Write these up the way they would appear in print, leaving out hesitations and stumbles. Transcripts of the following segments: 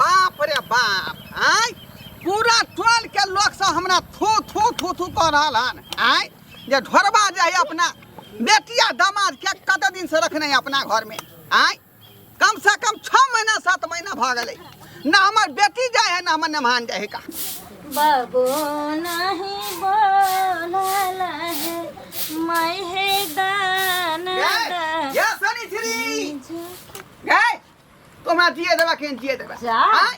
बाप रे बाप, आय पूरा टोल के लोग सब हमरा थू थू थू थू कह रहल हन, आय जे ढोरबा जे है अपना बेटिया दामाद के कते दिन से रखने है अपना घर में, आय कम से कम 6 महीना 7 महीना भऽ गेलै, ना हमर बेटी जाय है ना हमर मेहमान जाय है का। बाबू नहीं बोलल है मैं है दान ये सनी श्री गए तो हमरा दिए देबा के दिए देबा। जा। आँय?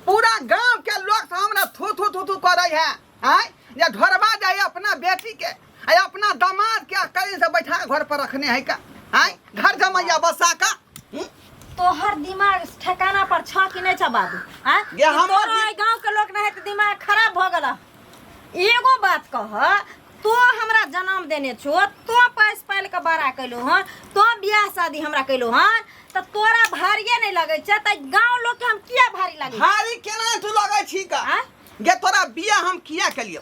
पूरा गांव के लोग सब हमरा थू थू थू थू करे है, आँय जे ढोरबा जाय अपना बेटी के आ अपना दामाद के कहीं से बैठा घर पर रखने है का, आँय घर जमैया बसा का। हम्म? तोहर दिमाग ठिकाना पर छ कि नहीं छ बाबू? आँय? ये हमर तोहर गांव के लोग नहीं तो दिमाग खराब भ गेल। एगो बात कह, तो हमरा जन्म देने छो, तो पैस पाल के बड़ा कैलो हन, तो बियाह शादी हमरा कैलो हन, त तोरा भारिये नहीं लगै छै त गांव लोग के हम किया भारी लगै छै? भारी केना तू लगै छी का? आँय? गे तोरा बियाह हम किया केलियो?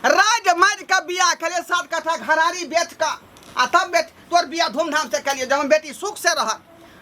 राज माज का बियाह केलियो, 7 कट्ठा घरारी बेच का आ तब बेच तोर बियाह धूमधाम से केलियो, जब बेटी सुख से रह।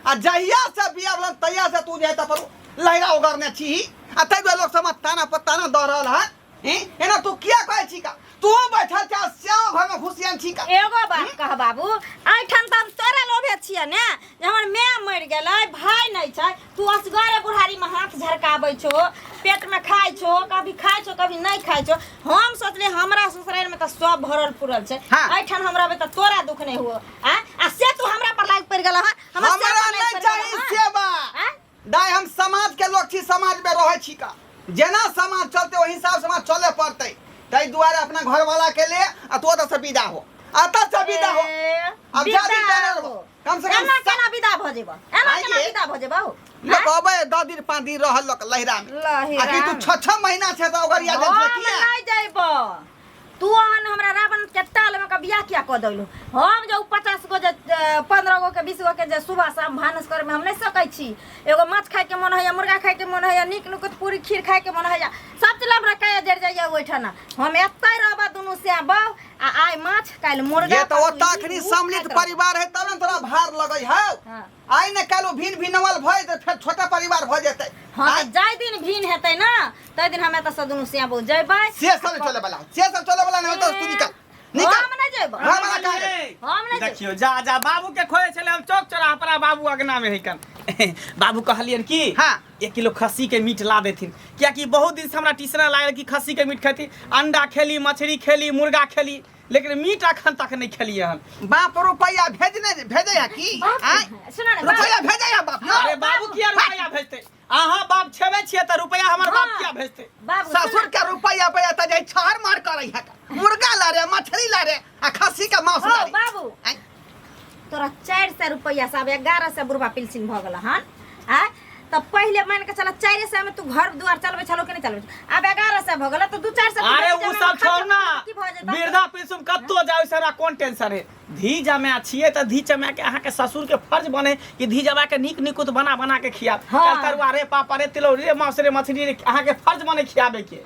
आ जहिया से बियाह भेलन तहिया से तू जे त पर लहरा ओगरने छी आ तै दुआरे लोग सब ताना पर ताना दऽ रहल हन। हैं? एना तू किया कहै छी का? तू बैठल छा श्याम घर में घुसियन छी का? एगो बात कह बाबू, एहिठाम तऽ हम तोरा लोभे छियै ने जे हमर माय मरि गेलै, भाय नहि छै, तू असगरे बुढ़ारी में हाथ झरकाबै छो, पेट में खाइ छो, कभी खाइ छो कभी नहि खाइ छो। हम सोचली हमरा ससुराल में तऽ सब भरल पुरल छै, एहिठाम हम रहबै तऽ तोरा दुख नहि हुओ। आ आ से तू हमरा पर लागि पड़ि गेल हन। हमरा सेवा नहि लागि पड़ि चाही गेल हन। सेवा। आँय? दाइ हम समाज के लोग छी, समाज में रहै छी का, जेना समाज चलते ओहि हिसाब से हमरा चले पड़तै, ताहि दुआरे अपना घरवाला के ले आ तू ओतऽ से विदा हो, एतऽ से विदा हो। ए, अब जा विदा दिन जाने हो। रहो। कम से कम एना केना विदा भऽ जेबऽ? एना आइ केना गे। विदा भऽ जेबऽ हौ? लोक अबै 10 दिन 5 दिन रहल लोक लहिरा में। लहिरा आ कि तू में। 6-6 महीना छै तऽ ओकर याद हम किया? नहि जइबऽ। तू अहन हमरा रावण के टाल में के बियाह किया कऽ देलू? हम जे उ 50 गो जे 15 गो के 20 गो के जे सुबह शाम भानस करे में हम नहीं सकै छी। एगो माछ खाय के मन होइया, मुर्गा खाय के मन होइया, नीक नुकुत पूरी खीर खाय के मन होइया, सब चीज हमरा काया जरि जाइया ओहिठाम। हम एतै रहबा दुनू से बहु आ आइ माछ काल्हि मुर्गा। ये तऽ परसू ओतऽ ई, अखनी उ सम्मिलित खाइत रहब। परिवार है तब ने तोरा भार लगै हौ। हाँ। आइ ने काल्हि ओ भिन्न भिन्नवल भऽ जेतै, फेर छोटा परिवार भऽ जेतै। हाँ, तऽ जाहि दिन भिन्न हेतै ने ताहि दिन हम एतऽ से दुनू सिया बहु जयबै। से सब नहि चलै वाला, से सब चलै वाला नहि होतौ, तू निकल निकल। हम नहि जयबै। घर वाला कहाँ गेल? हम नहि जयबै। देखियो जा जा बाबू के खोजे छले हम चौक चौराहा पर, बाबू अगना में है कन। बाबू कहलियन कि हाँ। 1 किलो खस्सी के मीट ला देथिन, कियाकि बहुत दिन से हमरा टीसना लागल कि खस्सी के मीट खेती, अंडा खेली, मछली खेली, मुर्गा खेली, लेकिन मीट अखन तक नहीं खेलिए हन। बाप रुपया भेजने भेजे है की? बाप आँय? सुना ने, बाप। रुपया भेजे है बाप? अरे बाबू किया रुपया भेजते? अहाँ बाप छेबे छियै तऽ रुपया हमर बाप हाँ। किया भेजते? बाबू, ससुर सुना। के रुपया पे त जाय छहर मार करे है, मुर्गा ला रे, मछली ला रे आ खस्सी के मांस ला हो रे। बाबू, आँय? तोरा 400 रुपया से आब 1100 बुढ़बा पेंशन भऽ गेल हन। आँय? तऽ पहिले मान के चल 400 में तू घर दुआर चलबै छलो कि नहि चलबै छलो? आब 1100 भऽ गेल तऽ 2-400 अरे बेसी उ जमा सब खर्चा छोड़ ना, की भऽ जेतौ? वृद्धा पेंशन कतौ जाय से हमरा कोन टेंशन है। धी जमा छियै तऽ धी जमा के अहाँके ससुर के फर्ज बने कि धी जमा के नीक निकुत बना बना के खियाब। हाँ। तरुआ रे, पापड़ रे, तिलौरी रे, मांस रे, मछली रे, अहाँके फर्ज बने खियाबे के।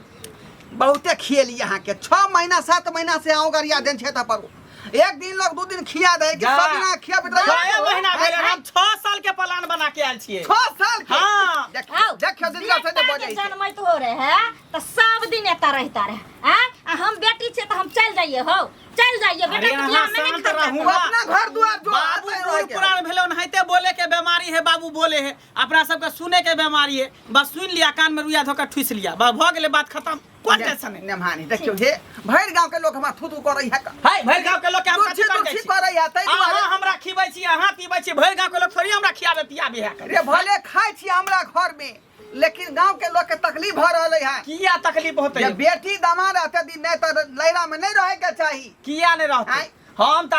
बहुते खेली अहाँके 6 महीना 7 महीना से अहूँ गरिया देन छै तऽ पर एक दिन लोग 2 दिन खिया दे कि जा। सब दिना खियाबैत रहियो। छए महीना भेल, हम 6 साल के प्लान बना के आयल छियै। 6 साल के? हाँ। आउ, देखियो दिनकर से जे बेटा बजै के छै। जनमैत हो रहे है तऽ सब दिन एतऽ रहिता रहे। आँय? आ हम बेटी छियै तऽ हम चलि जाइए हौ, चलि जाइए, बेटा अरे के अहाँ बियाह में नहि शांत खर्चा रहू करब। ना। अपना घर दुआर जो बाबू आता है बूढ़ रहे के। पुरान भेलै ओनाहिते बोले के बीमारी है, बाबू बोले है अपना सबके सुने के बीमारी है, बस सुन लिया कान में रुइया धोकर ठूस लिया, बस भऽ गेलै बात खत्म, कोन टेंशन है। नेमहानी देखियो हे भरि गांव के लोग हमरा थू थू करै है। है भरि गांव के लोग के हम दुछी कथी कर दुछी जाइ छी? करै है, ताहि दुआरे। अहाँ हमरा खिबै छी, अहाँ पीबै छी, भरि गांव के लोग थोड़ी हमरा खियाबे पियाबे है। रे भले खाइ छी हमरा घर में, लेकिन गांव के लोग के तकलीफ भ रहलै है। किया तकलीफ होतै? जे बेटी दामाद रहते दिन नहीं तो लैरा में नहीं रहे के चाही। किया नहीं रहते? आँय? हम तो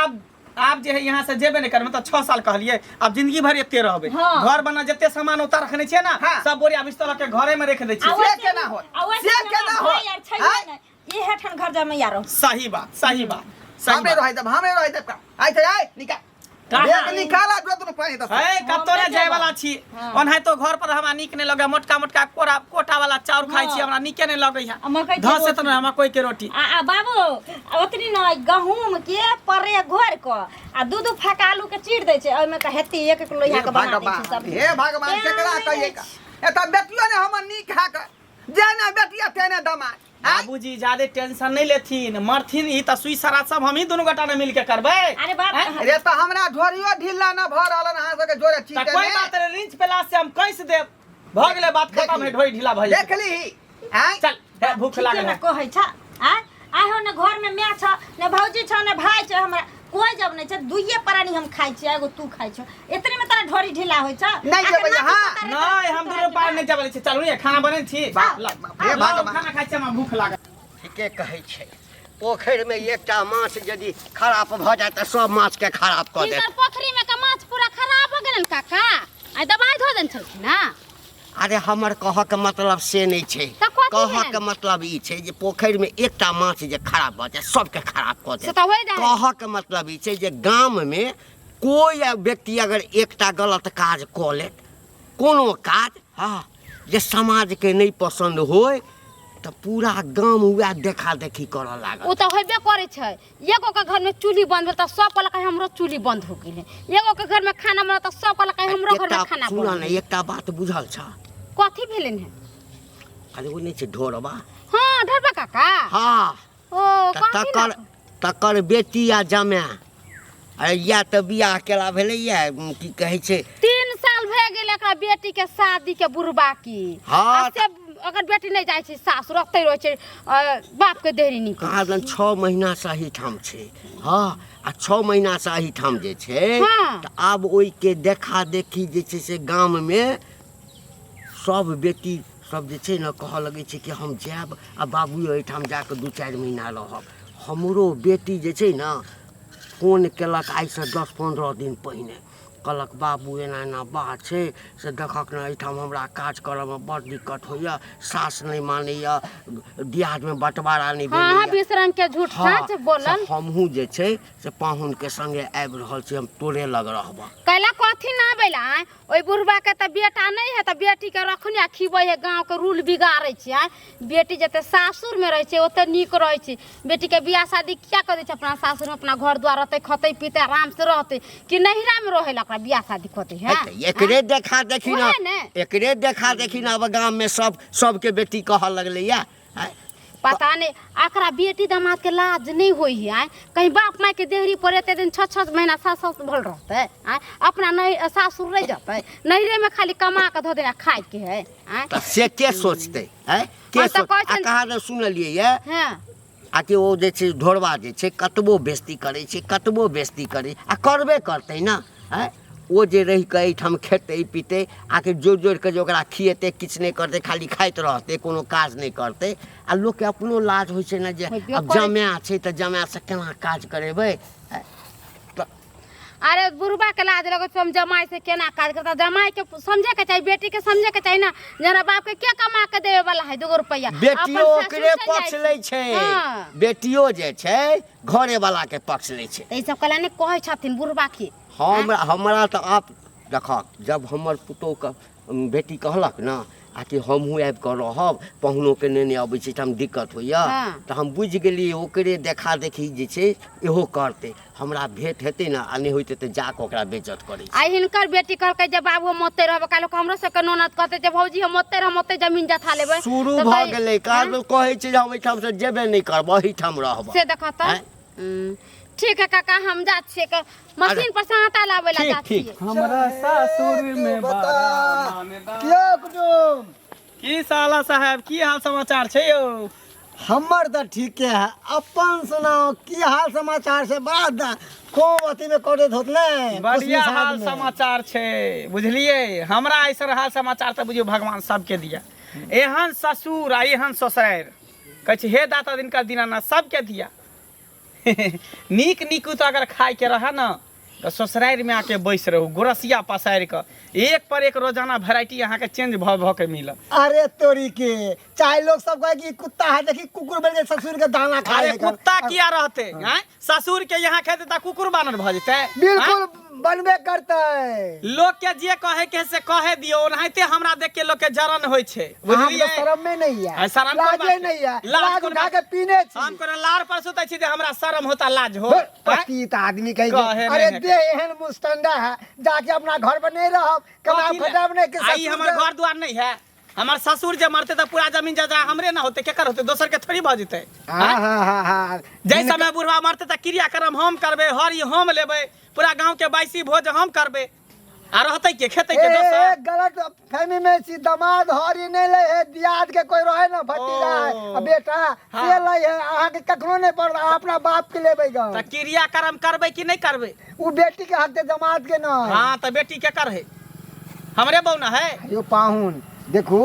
आब जे है यहाँ से जेबे नहीं करबै, मतलब 6 साल कहलिए आब जिंदगी भर एते रहबै। हाँ। घर बना जते सामान उतार रखने छियै ना, हाँ। सब बोरिया बिस्तर के घरे में रख दै छियै। आ से वैसे केना होत? आ वैसे से केना भाई होत? यार छैहे आँय? नहि। इहे ठान घर जमैया रहो। सही बात, सही बात, सही हमे बात। रहे देब, हमे रहे देब का। आइ ते आइ निकाल। कहाँ? बैग निकाला जो दुनू पानी दस। है, कतौ हम नहि जाय वाला जेबै। छी। हाँ। ओनाहितो घर पर हमरा नीक नहि लगै, मोटका मोटका कोरा कोटा वाला चाउर खाइ छी, हाँ। हमरा नीके नहि लगै है। आ मकई के धस रोटी। तऽ नहि मकई के रोटी। आ बाबू, आ ओतनी न गहूम के परे घोर क आ दू दू फाका आलू के चीर दै छै, ओहिमे के हेती एक एक लोहिया हे के बना दै छै भगवान, सब्जी। हे भगवान, तें केकरा नहि कहिए दै का? छै। एतऽ बेटियो ने हमर नीक है के जेने बेटिया तेने दमाद आँय? बाबूजी ज्यादा टेंशन नहीं लेथिन मरथिन ई त सुई सरा सब हमही दुनू गोटा ने मिल के करबै अरे बाप आँय? रे तऽ हमरा ढोरियो ढीला न भऽ रहल हन अहाँ सबके जोरे त चीते कोई बात नहीं रिंच पेला से हम कैस देब भऽ गेलै बात खत्म है ढोई ढीला भऽ जेतै। देख लीही आँय चल हे भूख ठीके लागल ने है कहै छ आय आइ हो ने घर में माय छ ने भौजी छ ने भाई छ हमरा कोई जब नहीं छ दुइये प्राणी हम खाइ छियै एगो तू खाइ छ एतने में तोरा ढोरी ढीला होइ छ नहीं आके जेबै, नाती हाँ। पोता रे नहीं हम दुनू पार नहीं जाबे छी चलू ने खाना बनै छी बाप, ला, बाप, हे ला, भगवान। खाना खाइ छी हमरा भूख लागल ठीके कहै छै पोखरिमे एकटा माछ यदि खराब भऽ जाय तऽ सब माछके खराब कऽ देत हिनकर पोखरी में का माछ पूरा खराब हो गेलन काका आइ दवाई धो देन छलखिन ना अरे हमर कहऽके मतलब से नहि छै तऽ कथी कहऽके भेल? मतलब ई छै जे पोखरिमे एकटा माछ जे खराब भऽ जाय सबके खराब कऽ से देत तऽ होइ जाइ कहऽके मतलब ई छै जे गाममे कोइ व्यक्ति अगर एकटा गलत काज कऽ लेत कोनो काज हँ जे समाजके नहि पसन्द होय तऽ पूरा गाम उएह देखा देखी करऽ लागल ओ तऽ होबे करै छै एगो के घर में चूल्ही बंद भेल तऽ सब कहलक हमरो चूल्ही बंद हो गेलै एगो के घर में खाना बनल तऽ सब कहलक हमरो घर में एकटा खाना सुनऽ बनल ने एकटा बात बुझल छ कथी भेलनि हेँ अरे ओ नहि छै ढोरबा हाँ ढोरबा काका हँ ओ तऽ कहथिन तकर ने। तकर बेटी आ जमाए अरे इएह तऽ बियाह केला भेलैए की कहै छै 3 साल भए गेल एकरा बेटी के शादी के बुढ़बा की हाँ, आ से अगर बेटी नहीं जाइ छै सासुर ओतै रहै छै बाप के देहरी निक कहाँ दन 6 महीनासँ एहिठाम छै हँ आ 6 महीनासँ एहिठाम जे छै हाँ। तऽ आब ओहिके देखा देखी जे छै से गाममे सब बेटी सब जे छै ने कहऽ लगै छै कि हम जायब आ बाबू एहिठाम जाकऽ 2-4 महीना रहब। हमरो बेटी जे छै ने फोन केलक आइसँ 10-15 दिन पहिने। कहलक, बाबू, एना एना बात छै, से देखक ने, एहिठाम हमरा काज करऽमे बड़ दिक्कत होइए, सास नहि मानैए, दियादमे बँटवारा नहि हाँ हाँ भेलैए। 20 रंग के झूठ साँच बोलल। से हमहूँ जे छै से पाहुनके संगे आबि रहल छी, हम तोरे लग रहबह। कैला कथी ना आबै ला आँय? ओहि बुढ़बा के तऽ बेटा नहीं है तऽ बेटी के रखनी आ खिबै है, गाँव के रूल बिगाड़ै छै आँय? बेटी जते सासुर में रहै छै ओते नीक रहै छै। बेटी के बियाह शादी किया कऽ दै छै? अपना सासुर में अपना घर द्वार रहतै, खतै पीतै, आराम से रहतै कि नैहरा में रहै ला ओकरा बियाह शादी कऽ दै है? है तऽ एकरे देखा देखी ने। ओहे ने। एकरे देखा देखी ने अब गाममे सब सबके बेटी कहऽ लगलैया आँय? पता नहीं एकरा बेटी दामाद के लाज नहीं होई है आँय? कहीं बाप माय के देहरी पर एते दिन 6-6 महीना 7-7 भल रहतै आँय? अपना नहीं सासुर रह जतै, नैहरे में खाली कमा के धो देना खाए के है आँय? तऽ से के सोचतै आँय, के हाँ, तऽ सोच कहै आ छै- कहाँ दन सुनलियै ये हाँ आ कि ओ जे छै ढोरबा जे छै कतबो बेइज्जती करै छै, कतबो बेइज्जती करै आ करबे करतै ने आँय। ओ जे रहि कऽ एहिठाम खेतै पीतै आकि जोड़ि जोड़ि कऽ जे ओकरा खिएतै, किछु नहि करतै, खाली खाइत रहतै, कोनो काज नहि करतै। आ लोकके अपनो लाज होइ छै ने जे होइबे आब करै। जमाए छै तऽ जमाएसँ केना काज करेबै आँय? तऽ अरे बुढ़बा के लाज लगै छै, हम जमाई से केना काज करता। जमाई के समझे के चाही, बेटी के समझे के चाही ना जेना बाप के के कमा के देवे वाला है दूगो रुपया। बेटियो अपन ओकरे सासुर चलि पक्ष जाइ लै छै। हाँ। बेटियो जे छै घरे वाला के पक्ष लै छै। तऽ ई सब कहला नहि कहै छथिन बुढ़बा के। हमरा तऽ आप देखक, जब हमर पुतोहके बेटी कहलक ने आ कि हमहूँ आबि कऽ रहब, पाहुनोके नेने अबै छी तऽ हम दिक्कत होइए, तऽ हम बुझि गेलियै ओकरे देखा देखी जे छै इहो करतै। हमरा भेंट हेतै ने आ नहि होइतै तऽ जाकऽ ओकरा बेइज्जत करै छै। आ हिनकर बेटी कहलकै जे बाबू, हम ओतै रहबै। काल्हि हमरो सबके ननद कहतै जे भौजी, हम ओतै रहब, ओतै जमीन जथा लेबै। शुरू तऽ भऽ गेलै। काज कहै छै जे हम एहिठामसँ जेबे नहि करब, एहिठाम रहब। से देखऽ तऽ। आँय? ठीक है काका, हम जा छियै मशीन पर से आटा लाबै ला। ठीक, जा ठीक। छियै। हमरा सासुर में बता। बड़ा मानदान। कियो कुटुम। की साला साहब, की हाल समाचार छै यौ? हमर तऽ ठीके है, अपन सुनाओ, की हाल समाचार से? बड़ा खूब अथी में करैत होत ने? बढ़िया खुशमिजाज हाल में। समाचार छै, बुझलियै? हमरा ऐसन हाल समाचार तऽ बुझियौ भगवान सबके दिया। एहन ससुर आ एहन ससुरारि, कहै छै हे दाता दिनकर दीनानाथ सबके दिया। नीक नीक तऽ अगर खायके रहए ने तऽ ससुरारिमे आके बैस रहू गोरसिया पसारि कऽ, एक पर एक रोजाना वेराइटी अहाँके चेंज भऽ भऽ के मिलत। अरे तोरी के, चाहे लोग सब कहे कि कुत्ता है, देखी कुकुर बन के ससुर के दाना खा अरे लेकर। कुत्ता किया रहते? आँय, ससुर के यहाँ खेतै तऽ कुकुर बानर भऽ जेतै? बिल्कुल। बनबे करतै। लोग के जे कहे के से कहे दियो, ओनाहिते हमरा देख के लोग के जरन होय छै, अहाँ के बुझलियै? शरम में नहीं है, आ, शरम कोन लाजे बात के? नहीं है, लाज लाज कोन उठा बात के पीने छी। हम कोनो लार पर सुतै छी जे हमरा शरम होता लाज हो? पतित आदमी कहे कहे अरे नहीं है। दे एहन मुस्टंडा है, जाके अपना घर पर नहीं रहब, कमा कथी ले? खटाब नहीं के आ, ई ससुर हमर के- घर द्वार नहीं है। हमर ससुर जे मरते तऽ पूरा जमीन जायदाद हमरे ना होते, केकर होते? दोसर के थोड़ी भऽ जेतै। हाँ हाँ हाँ हाँ जै समय बुढ़वा मरते तऽ क्रियाक्रम हम करबै, हरी हम लेबै, पूरा गांव के बाइसी भोज हम करबै, आ रहतै के, खेतै के ए, दोसर? ए, गलत फहमी में छी, दमाद हरी नहीं ले है, दियाद के कोई रहे ना, भतीजा है ओ। आ बेटा हाँ। से ले है, अहाँ के कखनो नहीं पड़ल, अहाँ अपना बाप के लेबै ग। तऽ क्रियाक्रम करबै कि नहीं करबै? उ बेटी के हक दे, दमाद के ना। हाँ तऽ बेटी केकर है? हमरे बौना है। यो पाहुन देखू,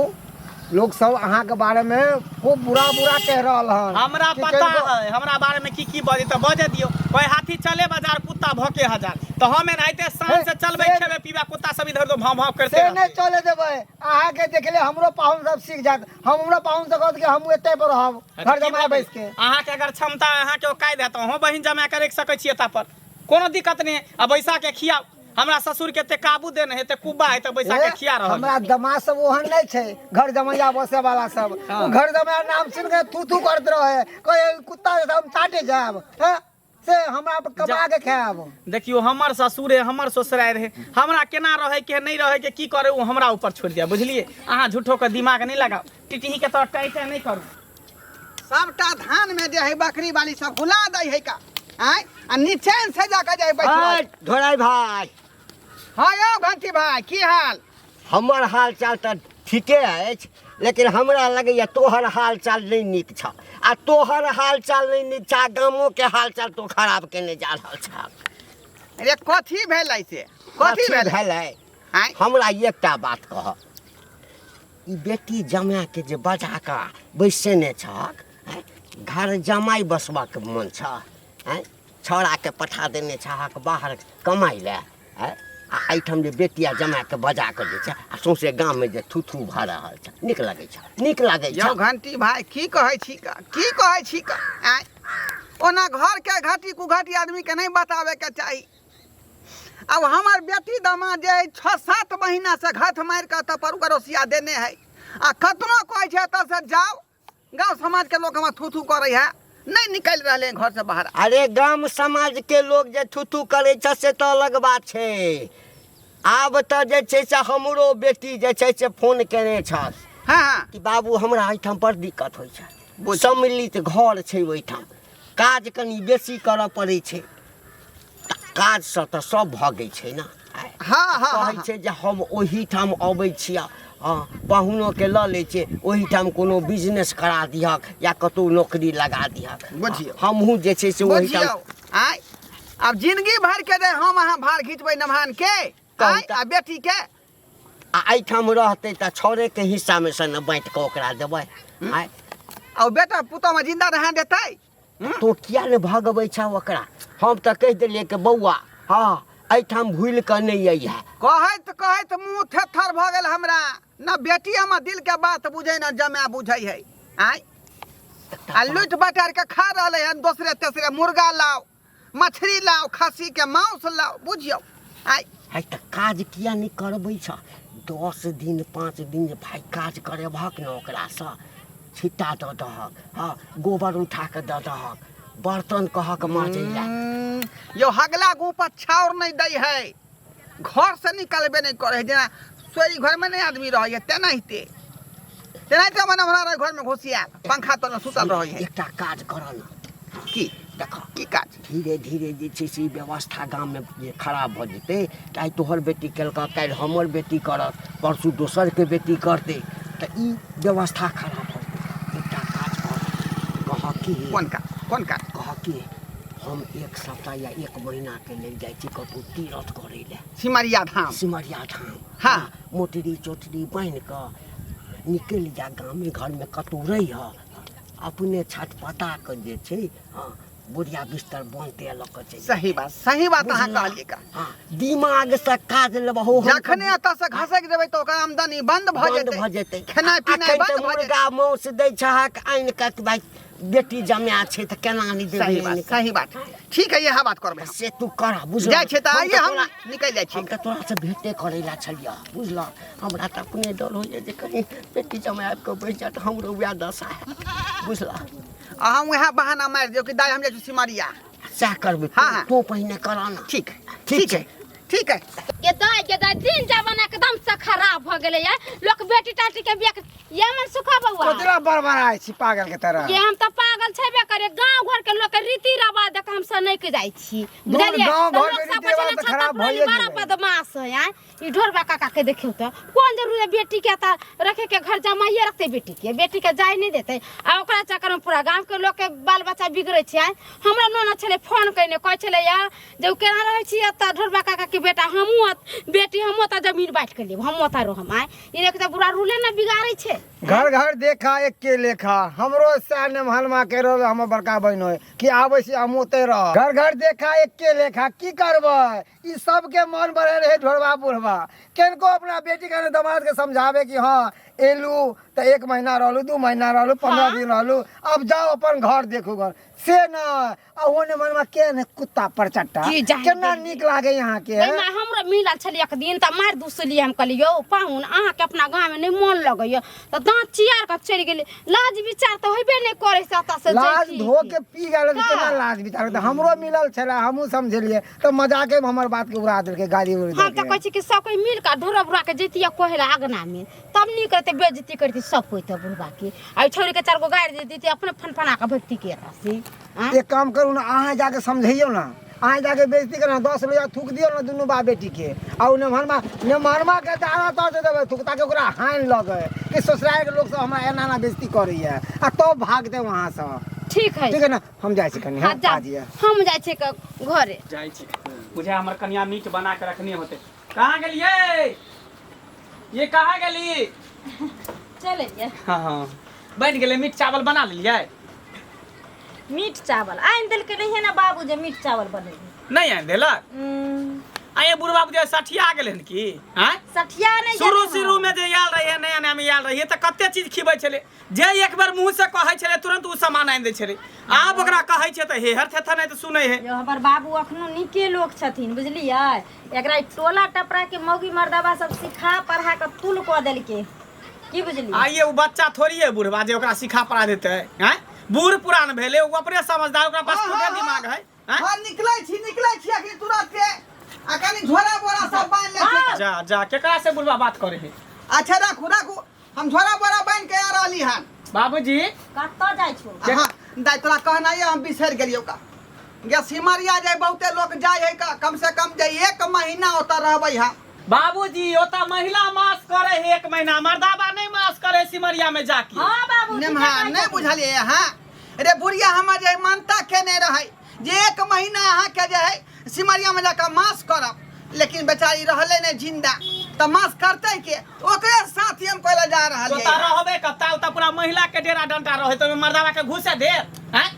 लोग सब अहाँ के बारे में खूब बुरा बुरा कह रहल हन। हमरा कि पता कनिको- है हमरा बारे में की की बजे, तऽ बजे दियौ। ओए हाथी चले बाजार कुत्ता भौके हजार, तऽ हम एनाहिते शान से चलबै, से- खेबै पीबै, कुत्ता सब इधर उधर भाव भाव करते से नहीं रहतै। चले देबै, अहाँ के देखले हमरो पाहुन सब सीख जात, हम हमरो पाहुन से कहत कि हम एते पर रहब, अच्छा, घर की जमाए भऽ बैस के। गेल? अहाँके अगर क्षमता है, अहाँके ओ कायदा है, तऽ अहूँ बहिन जमा के रखि सकै छियै, एतऽ पर कोनो दिक्कत नहि। आ बैसा के खियाउ, हमरा ससुर के एते काबू देने है, एते कुब्बा है, तऽ बैसा के ए, खिया रहल। हमरा दमाद सब ओहन नहीं छै, घर जमैया बसे वाला सब। हाँ। उ घर जमैया नाम सुन के थू थू करत रहे, कहे कुत्ता जैसा हम चाटे जायब, हैं? से हमरा पर कमा के खायब। देखियो, हमर ससुर है, हमर ससुरारि है, हमरा केना रहे के नहीं रहे के की करे ओ हमरा ऊपर छोड़ दिया, बुझलिए? अहाँ झूठो के दिमाग नहीं लगाओ, टिटही के तो टाइट नहीं करू। सबटा धान में जे है बकरी वाली सब हुला दै है का आय, आ निचैन से जाके जे है बैठल। आय, ढोराई भाई। हाँ यौ घंटी भाई, की हाल? हमर हाल चाल तऽ ठीके अछि, लेकिन हमरा लगैए तोहर हाल चाल नहि नीक छह, आ तोहर हाल चाल नहि नीक छह, आ गामोके हाल चाल तो खराब केने जा रहल छह। अरे कथी भेलै से? कथी भेलै? भेलै? आँय? हमरा एकटा बात कह, ई बेटी जमाके जे बजा कऽ बैसेने छहक, आँय, घर जमाइ बसबाके मन छह? आँय, छौड़ाके पठा देने छहक बाहर कमाइ लए, आँय, आ एहिठाम जे बेटिया जमाके बजा कऽ जे छै आ सौंसे गाममे जे थू थू भऽ रहल छै, नीक लगै छै? नीक लगै यौ छै? घंटी भाई, की कहै छी का, की कहै छी का? आँय, ओना घर के घाटी कुघाटी आदमी के नहीं बतावे के चाही। अब हमार बेटी दामाद जे है 6-7 महीना से घात मारि कऽ एतऽ पर ओकर देने है, आ कतनो कहै छै एतऽ से जाओ, गाँव समाज के लोग हमरा थू थू करै है, नहीं निकलि रहले हैं घर से बाहर। अरे गाम समाज के लोग जे थू थू करै छै से तऽ अलग बात छै, आब तऽ जे छै से हमरो बेटी जे छै से फोन केने छल हाँ, हाँ। कि बाबू हमरा एहिठाम बड़ दिक्कत होइ छै, सम्मिलित घर छै, ओहिठाम काज कनि बेसी करऽ पड़ै छै, काजसँ तऽ सब भगै छै ने। हाँ, हाँ, कहै हाँ। छै जे हम ओहिठाम अबै छियै, हँ, पाहुनोके लऽ लै छियै, ओहिठाम कोनो बिजनेस करा दिहक या कतहु नौकरी लगा दिहक। बुझियौ। हमहूँ जे छै से ओहिठाम। बुझियौ, आँय, आब जिंदगी भर के जे हम अहाँ भार घिचबै नमहान के, आँय, आ बेटी के, आ एहिठाम रहतै तऽ छौड़ेके हिस्सामे सँ ने बाँटि कऽ ओकरा देबै। आँय, आ बेटा पुतोहमे जिंदा रहा देतै? तोँ किया नहि भगबै छह ओकरा? हम तऽ कहि देलियै कि बौआ, हँ, एहिठाम भूलि कऽ नहि अइहे। कहैत कहैत मुँह थेथर भऽ गेल हमरा, न बेटी हमर दिल के बात बुझै न जमाय बुझै है। आँय, आ लूटि बटारि के खा रहलै हन, दोसरे तेसरे मुर्गा लाउ, मछली लाउ, खस्सी के मांस लाउ, बुझियौ। आँय, है तऽ काज किया नहि करबै छह? 10 दिन 5 दिन जे भाय काज करेबहक ने ओकरासँ, छिट्टा दऽ दहक, हँ, गोबर उठा कऽ दऽ दहक, बर्तन कहक माँजै लए। यौ हगला गुह पर छाउर नहीं दै है, घर से निकलबे नहीं करे है, जेना सोरी घर में नहीं आदमी रहे है तेनाहिते तेनाहिते मने हमरा रहे घर में घुसियाल पंखा तर सुतल रहे है। एकटा काज कर न। की? देख। की काज? धीरे धीरे जे छै से ई व्यवस्था गाममे जे खराब भऽ जेतै, तऽ आइ तोहर बेटी केलकऽ, काल्हि हमर बेटी करत, परसू दोसरके बेटी करतै, तऽ ई व्यवस्था खराब भऽ जेतै। एकटा काज कर, कहऽ की? कोन काज? कोन काज? कहऽ की हम 1 सप्ताह या 1 महीनाके लेल जाइ छी कतहु तीरथ करै लए। सिमरिया धाम। सिमरिया धाम। हाँ। मोटरी चोटरी बान्हि कऽ निकलि जा, गामे घरमे कतहु रहिह, अपने छटपटा कऽ जे छै, हँ, बोरिया बिस्तर बान्हते लऽ कऽ चलि। सही बात, सही बात अहाँ बुझलह? कहलियै का। हँ, दिमाग से काज लेबहो। हम जखने एतऽ से घसकि जेबै तऽ ओकर आमदनी बंद भऽ बंद जेतै, भऽ जेतै, खेनाइ पिनाइ अखन बंद तऽ भऽ जेतै। मुर्गा मांस दै छहक आनि कऽ कि भाइ बेटी जमाए छै तऽ केना नहि देबै सही बात आनि कऽ? सही बात ठीक है इएह बात करबै हम। से तू कर बुझल जाइ छै तऽ हम आइए हम तोरा- निकलि जाइ छी हम तऽ तोरासँ भेटे करै लए छलियऽ बुझलह हमरा तऽ अपने डर होइए जे कहीं बेटी जमाए आबि कऽ बैस जायत हमरो वएह दशा हैत बुझलह आ हम वएह बहाना मारि दियौ कि दाइ हम जाइ छी सिमरिया सएह करबै हाँ, हाँ। तू पहिने कर ना ठीक है ठीक है ठीक है ये दाई के दाई दिन जमाना एकदम से खराब भ गेलै ये लोक बेटी टाटी के बियाह ये मन सुखा बउआ कतरा बड़बड़ाइ छी पागल के तरह ये हम तऽ पागल छेबे करे गांव घर के लोक के रीति रिवाज देख हम सब नहीं के जाइ छी दूर बुझलियै गाँव तऽ घर लोक के सब रीति रिवाज कहै तऽ छै ने, खराब छता भइए बड़ा गेलै। बदमाश है आँय ई ढोरबा काका के देखियौ तऽ कोन जरूरी है बेटी के तऽ रखे के घर जमाइए रखते बेटी के बेटी के जाय नहीं देते आ ओकरा चक्कर में पूरा गांव के लोक के बाल बच्चा बिगड़े छै आँय हमरा नोना छलै फोन कयने कहै छलै या जे उ केना रहै छी एतऽ ढोरबा काका के बेटा हमहूँ बेटी हमहूँ ओतऽ जमीन बाँटि के लेब हमहूँ ओतऽ रहम आँय ई देख तऽ बुरा रूले ने बिगाड़ै छै घर घर देखा एके लेखा हमरो सएह नेमहलमा के रहल हमर बड़का बहिन होय कि आबै छी हम ओतै रह घर घर देखा एके लेखा की करबै ई सबके मन बढ़े रहे ढोरबा बुढ़बा किनको अपना बेटी के दमाद के समझावे कि हाँ एलू तऽ एक महीना रहलू 2 महीना रहलू 15 दिन रहलू अब जाओ अपन घर देखू घर से न आ ओने मनमा के ने कुत्ता पर चट्टा की जाने केना गेलियै। नीक लागे यहाँ के ताहिमे हमरो मिलल छलै एक दिन तऽ मारि दुसलियै हम कहलियै यौ पाहुन अहाँके अपना गाँवमे नहि मोन लगैए तऽ दाँत चियार कऽ चलि गेलै लाज विचार तऽ होइबे नहि करै से एतऽ से लाज जैती। धो के पी गेल तऽ केना का? लाज विचार तऽ हमरो मिलल छलै हमहूँ समझेलियै तऽ मजाके में हमर बात के उड़ा देलकै गाली उड़ी हम तऽ देलकै कहै छी कि सब कोइ मिल कऽ ढोरा बुढ़ा के जैतियै कहै लए अगनामे तब नीक रहतै बेइज्जती करती सब कोइ तऽ बुढ़बा के आ ओहि छौड़ीके चारि गो गारि दे दैती अपने फनफना कऽ भगती के एतऽ से आँय? एक काम करू ने अहाँ जाके समझैयौ ने अहाँ जाके बेइज्जती करू 10 रुपया थूक दियौ ने दुनू बाप बेटी के आ ओ नेमहरमा नेमहरमा के दाना तर दे देबै थूक ताकि ओकरा हानि लगे कि ससुराल के लोग सब हमरा एना एना बेइज्जती करैया आ तब भाग दे वहाँ से ठीक है ठीक है ना हम जाइ छी कनी हाँ हाँ जा काज यऽ हम जाइ छियै घरे जाइ छी बुझाय हमर कनिया मीट बना के रखने होते कहाँ गेलियै ये कहाँ गेली चल एलियै हाँ हाँ बनि गेलै मीट चावल बना लेलियै मीट चावल आनि देलकै नहिये ने बाबू जे मीट चावल बनेबै नहि आनि देलक आ ये बुढ़वा बुझाय सठिया गेलै हन की आँय सठिया नहि शुरू गेलै हन। शुरू में जे आयल रहियै नया नया में आयल रहियै तऽ कते चीज खिबै छलै जे एक बेर मुँह से कहै छलै तुरंत ओ सामान आनि दै छलै आब ओकरा कहै छै तऽ हेहर थेथर नहि तऽ सुनै है यौ हमर बाबू अखनो नीके लोक छथिन बुझलियै एकरा ई टोला टपरा के मौगी मर्दबा सब सिखा पढ़ा कऽ तुल कऽ देलकै की बुझलियै आइए ओ बच्चा थोड़ी है बुढ़वा जे ओकरा सिखा पढ़ा देतै हैं बूढ़ पुरान भेलै ओ अपने समझदार ओकरा पास खुदे दिमाग है हैं? हाँ निकलै छी निकलै छी अखनी तुरंत के आ कनी झोरा बोरा सब बान्हि लै छी जा जा केकरा से बुढ़वा बात करे है अच्छा राखू राखू हम झोरा बोरा बान्हि के आ रहली हन बाबूजी कतऽ जाइ छौ हाँ दाइ तोरा कहनाइ हम बिसरि गेलियौ का गे सिमरिया जाय बहुते लोक जाय है का कम से कम जे एक महीना ओतऽ रहबै हम बाबूजी ओतऽ महिला मास करे है एक महीना मर्दाबा नहीं मास करे सिमरिया में जाके हाँ बाबू ठीके नेमहा कहै नहि छथिन। बुझलियै अहाँ रे बुढ़िया हमर जे मानता केने रहै जे एक महीना अहाँके जे है सिमरियामे जाकऽ मास करब लेकिन बेचारी रहलै नहि जिंदा तऽ मास करतै के ओकरे साथ हम कोइ जा रहल ओतऽ रहबे कत्ता ओतऽ पूरा महिला के डेरा डंटा रहे तऽ ओहिमे मर्दाबा के घुसे दे हैं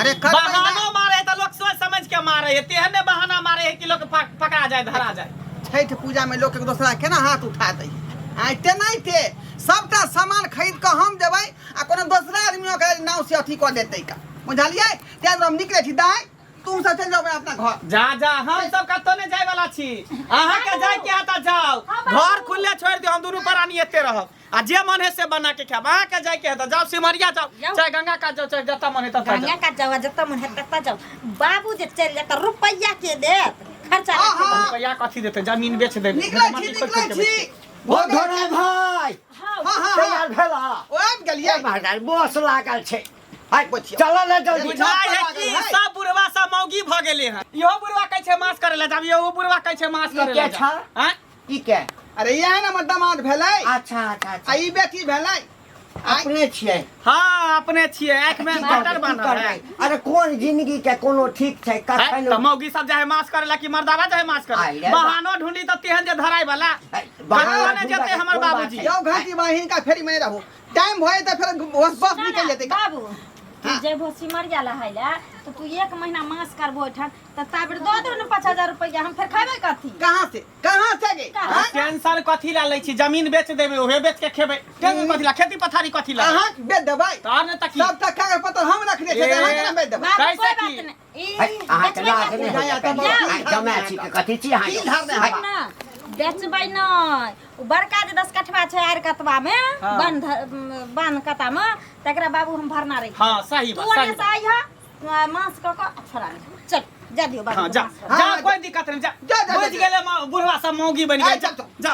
अरे करबै ना। बहानो मारे है तऽ लोग सोच समझ के मारे है तेहन ने बहाना मारे है कि लोग पकड़ा जाए धरा जाए छठि पूजामे लोक एक दोसरा केना हाथ उठा दै आइ तेनाहिते सबटा सामान खरीद कऽ हम देबै आ कोनो दोसरा आदमी ओकरा नाव से अथी कऽ देतै का बुझलियै ताहि दुआरे हम निकलै छी दाइ तू सब चलि जाओ अपना घर जा जा हम सब कतौ नहीं जाए वाला छी अहाँ के जाए के आता जाओ घर खुले छोड़ दियो हम दुनू प्राणी एते रहब आ जे मन है से बना के खाब अहाँ के जाए के है त जाओ सिमरिया जाओ जाओ। चाहे गंगा कात जाओ चाहे जतऽ मन है ततऽ गंगा जाओ कात जाओ आ जतऽ मन है ततऽ जाओ बाबू जे चलि जायत तऽ रुपैआ के देत खर्चा हाँ, राखू। हाँ। रुपैआ कथी देते जमीन बेच देबै निकलै छी निकलै छी ओ धोरा भाई हाँ, हाँ हाँ हाँ तैयार भेला ओ आबि गेलियै महाराज बस लागल छै आइ बचियौ चल ने जल्दी बुझाइ है कि सब बुढ़वा सब मौगी भ गेले हन इहो बुढ़वा कहै छै मास करे ले जाब इहो बुढ़वा कहै छै मास करे ई ले के छा? आँय? ई के अरे इएह ने हमर दामाद भेलै अच्छा अच्छा आ अच्छा ई बेटी भेलै आइ अपने छियै हाँ अपने छियै आँख में की बटर करबै, की बान्हल करबै? है अरे कोन जिंदगी के कोनो ठीक छै आँय, कखन तऽ मौगी सब जाहे मास करे ला कि मर्दावा जाहे मास करे आइ रे बा। बहानो ढूंढी तऽ तेहन जे धराय वाला बहाना कतऽ ने ढूंढा जेतै के हमर कोन बात बाबूजी छै? यौ घाटी बहिन का फेरी में रहू टाइम भऽ जेतै फेर बस बस ना, निकलि ना, जेतै बाबू तू जेबहो सिमरिया लहाय ला तो तू एक महीना मास करबो ओहिठाम तऽ ताबेर दऽ देबो ने 5000 रुपैआ, हम फेर खेबै कथी? कहाँ से, कहाँ से गे? कहाँ? हाँ? टेंशन कथी ला लै छी? जमीन बेच देबै, ओहे बेच के खेबै। टेंशन कथी ला? खेती पथारी कथी ला? अहाँ बेच देबै। तऽ आर नहि तऽ की? सब टका कागज पत्तर हम रखने छियै, अहाँ केना बेच देबै? बाबू, कैसे कोई की? बात नहि। ई है, अहाँके बेचबै लाज कथी? नहि होइए कनी? जाउ। आँय, जमाए छी कि कथी छी अहाँ की यौ? धारने है, हवा? ना बेचबै नहि, ओ बड़का जे 10 कठवा छै आर कतबा मे, बान्ह बान्ह कता मे, तकरा बाबू हम भरना रही। हाँ, सही तू बात, ओने सही से बात। आइह, मांस कऽ कऽ आ छोड़ा लिह। चल जा दियौ बाबू हाँ, के जा मांस। जा, हाँ, कोई दिक्कत नहीं, जा जा, जा, बुझ जा। गेलै, बुढ़वा सब मौगी बनि आइ, गेल। चल, चल। जा।